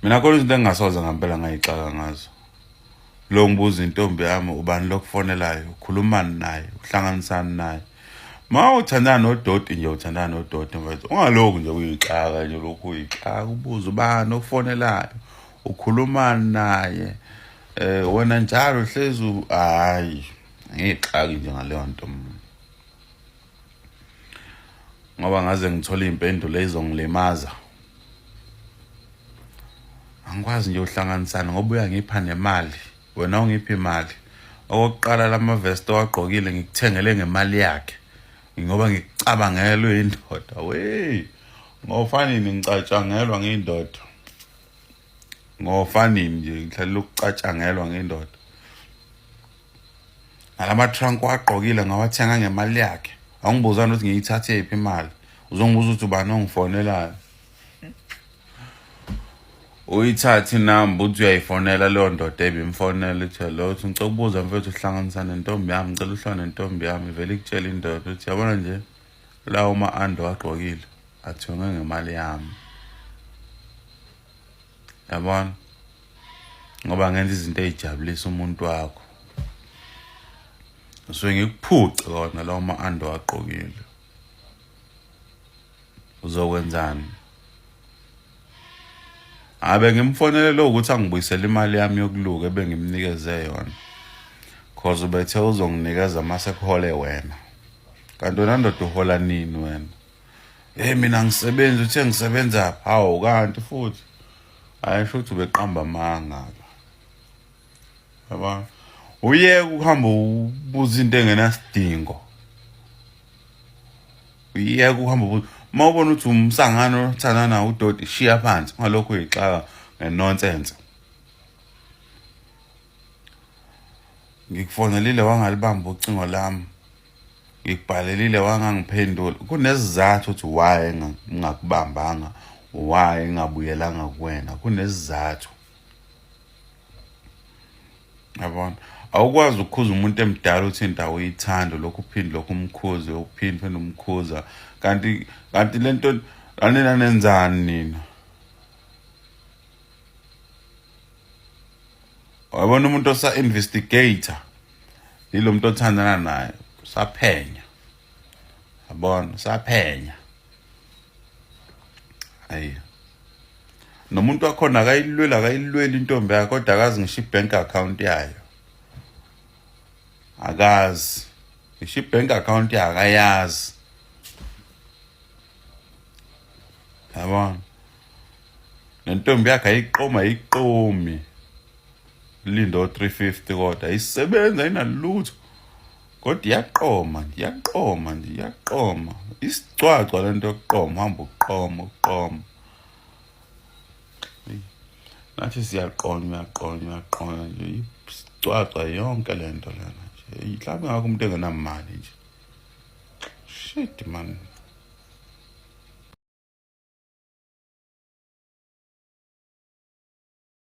Mina khona izinto engingasoze ngampela ngayixaka ngazo. Lo ngibuza intombi yami ubani lokufonelayo, ukhulumani naye, uhlanganisani naye. Ma uthandana nodoti nje uthandana nodoti mfethu. Ungalokhu nje uyixaka nje lokhu uyixaka ubuza ubani okufonelayo, ukhulumani naye. Eh wena njalo hlezi hayi ngixaki nje ngaleyo nto mina. Ngoba ngaze ngithole impendulo ezongilimaza. Angikwazi nje uhlanganisana ngoba uyangipha nemali. Wena ungipha imali. Okokuqala lama vest owagqokile ngikuthengele ngemali yakhe. Ngoba ngikucabangela uyindoda. Wey. Ngofanini ngicatshangelwa ngiyindoda. Ngofanini nje ngihlalela ukucatshangelwa ngiyindoda. Nalama trunk wagqokile ngawathenga ngemali yakhe. Awungibuzani ukuthi ngiyithathe phi imali. Uzongibuza ukuthi ubani ongifonelayo. Uyithathe inamba uthi uyayifonela leyo ndoda ebimfonela ithi hello uthi ngicela ukubuza mfethu uhlanganisa nentombi yami ngicela uhlangane nentombi yami vele ikutshela indoda uthi yabona nje lawo ma-ando agqokile athengwe ngemali yami yabona ngoba ngenza izinto ey'jabulisa umuntu wakho ngisuke ngikuphuce kona lawo ma-ando agqokile uzokwenzani Abe ngimfonele lo ukuthi angibuyisele imali yami yokuluka ebengimnikeze yona. Cause ubethe uzonginikeza mase kuhole wena. Kanti wena ndoda uhola nini wena? Hey mina ngisebenzi uthe ngisebenza hawu kanti futhi. Hayi shuthi ubeqamba amanga. Yabona? Uyeke ukuhamba ubuza into engenasidingo. Uyeke ukuhamba ubuza uma ubona ukuthi umsangano othandana nawo udoti shiya phansi ungalokhu uyixaka ngenonsense. Ngikufonelile wangalibamba ucingo lami. Ngikubhalelile wangangiphendula. Kunesizathu ukuthi why ngingakubambanga, why ngingabuyelanga kuwena. Kunesizathu. Yabona? Awukwazi ukukhuza umuntu emdala uthi indawo uyithanda lokhu uphinde lokhu umkhuze uphinde phinde umkhuza kanti kanti lento anina nenzani nina? Wabona umuntu osa investigator yilo muntu othandana naye usaphenya. Yabona usaphenya. Ayi. Nomuntu wakhona akayilweli akayilweli intombi yakhe kodwa akazi ngisho i-bank account yayo. Akazi. Ngisho i-bank account yakhe akayazi. Yabona? Nentombi yakhe ayiqoma ayiqomi. Lindo 350 kodwa ayisebenzi ayinalutho. Kodwa iyaqoma nje iyaqoma nje iyaqoma. Isicwacwa lento yokuqoma uhamba uqoma uqoma. Nathi siyaqonywa uyaqonywa uyaqonywa nje isicwacwa yonke lento lena nje. Mhlawumbe ngakho umuntu engenamali nje. Shit man.